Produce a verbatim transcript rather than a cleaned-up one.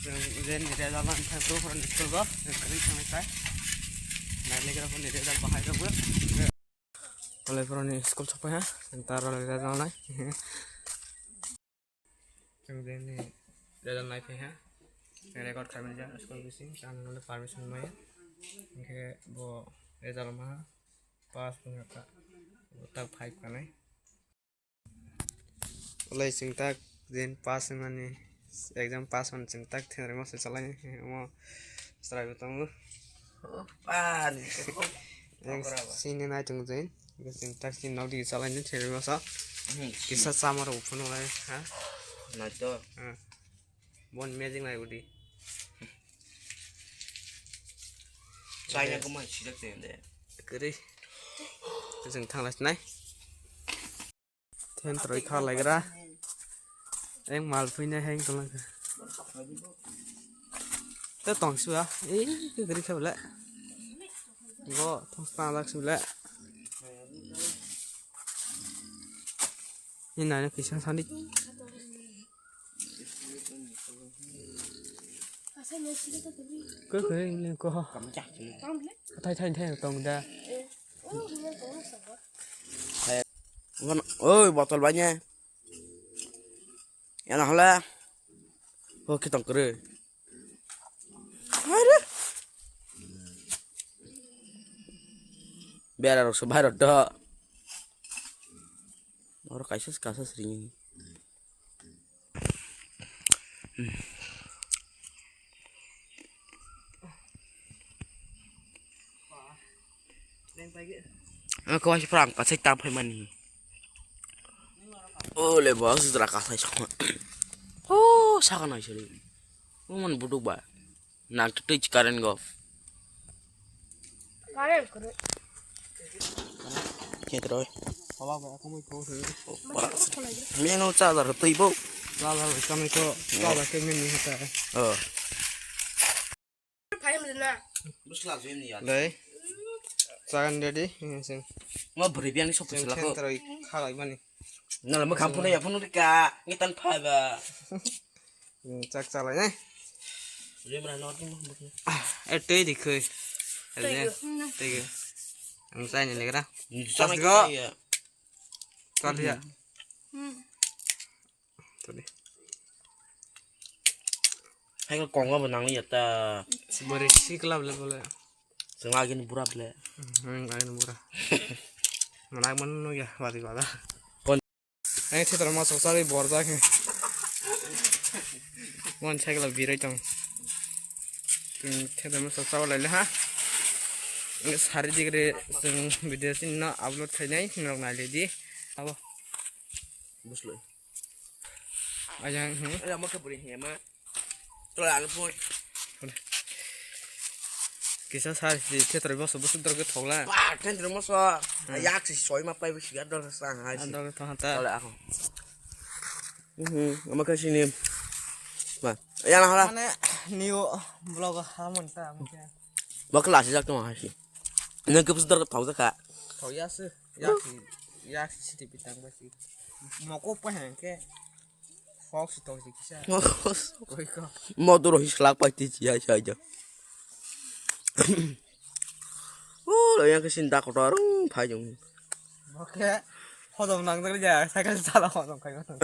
Chwng je ni result ang thang pro pro ni school go, chwng kwrwi thangwi sai. Nai legra pro ni result bahai rok bo. Ole pro ni school sopai ha, chwng ta role result nai. Chwng je ni result nai phai ha. Record khaimani ja school bising, ang nole permission maya. Hingke bo result ma pass wngkha, bo tak five kanai. Ulai chwng tak din pass wngmani, exam pass wngmani chwng tak thengrwi masa chalai omo chwrai bo tongo. Pani. Yang sini nai tongo din, chwng tak sini nok digi chalai ni thengrwi masa. Kisa chama rok phano lai ha. Nai to. Bon magic nai udi. China ko man silak te de. Kiri. Chwng thangla sinai. Then troi kha laigra. Eng mal phuina heng tonglang. Te tong sua. Ei, ke gari kha bole. Go thong sta lak sule. Ni nai kisa sani. Ko ko ni ko. Thai thai thai tong da. Oi, botol banya. Yana hala. Ho, kitong kere. Aduh. Biar harus sebar do. Orang kasus kasus ring. Ang kawai se phrang kasai tang phai mani. O le bo sudra kasai song. O saka nai sari. O man buduk ba. Nang tu tui karen go. Karen kuru. Khetroi. Pala ba aku mai ko. Meno cha dar tui bo. Cha dar kamai ko. Cha dar ke meni hata. Oh. Dai. Chagan ready. Sing. Ma bwrwi biyang ni sokphi sing sila ko. Thentroi khalai mani. Nala ma kham phone ya phone ka ngitan pha ba. Chak chalai nai. Rimra no tin. Eh tei di khoi. Tei go. Tei go. Ang sai ni legra. Chas go. Chal ya. Tadi. Hai ko kong ba nang ya ta. Bore sikla bole bole. Sengla gini bura bole. Hmm, agini bura. Manak mano ya bati bada. Kon. Ang thethra ma sok sari borjak he. Mon cycle birai tong. Hmm, thethra ma sok sari lai ha. Ang sari digre sing video sin na upload khainai nok nai le di. Abo. Buslo. Ayang, hmm. Ala mo ka buri he ma. Tola ano po. Kisa sa si thetra boso boso dor ke thogla. Ba, thetra boso. Yak si soi ma pai bisi ga dor sa ha si. Dor ke thong ta. Tola ako. Mhm, ama ka sini. Ba, ya na hala. Mane new vlog ha mon ta mo ke. Ba kla si jak to ha si. Nang ke bus dor ke thogla ka. Thogya si. Yak si, yak si siti pitang ba si. Moko pa hang ke. Hok si tong si kisa. Koi ko. Modoro hi slak pai ti ya ya ya. Oh, lo yang kesin dak kotor rung phai jong. Oke. Hodom nang dak ya, cycle sala hodom kai ko.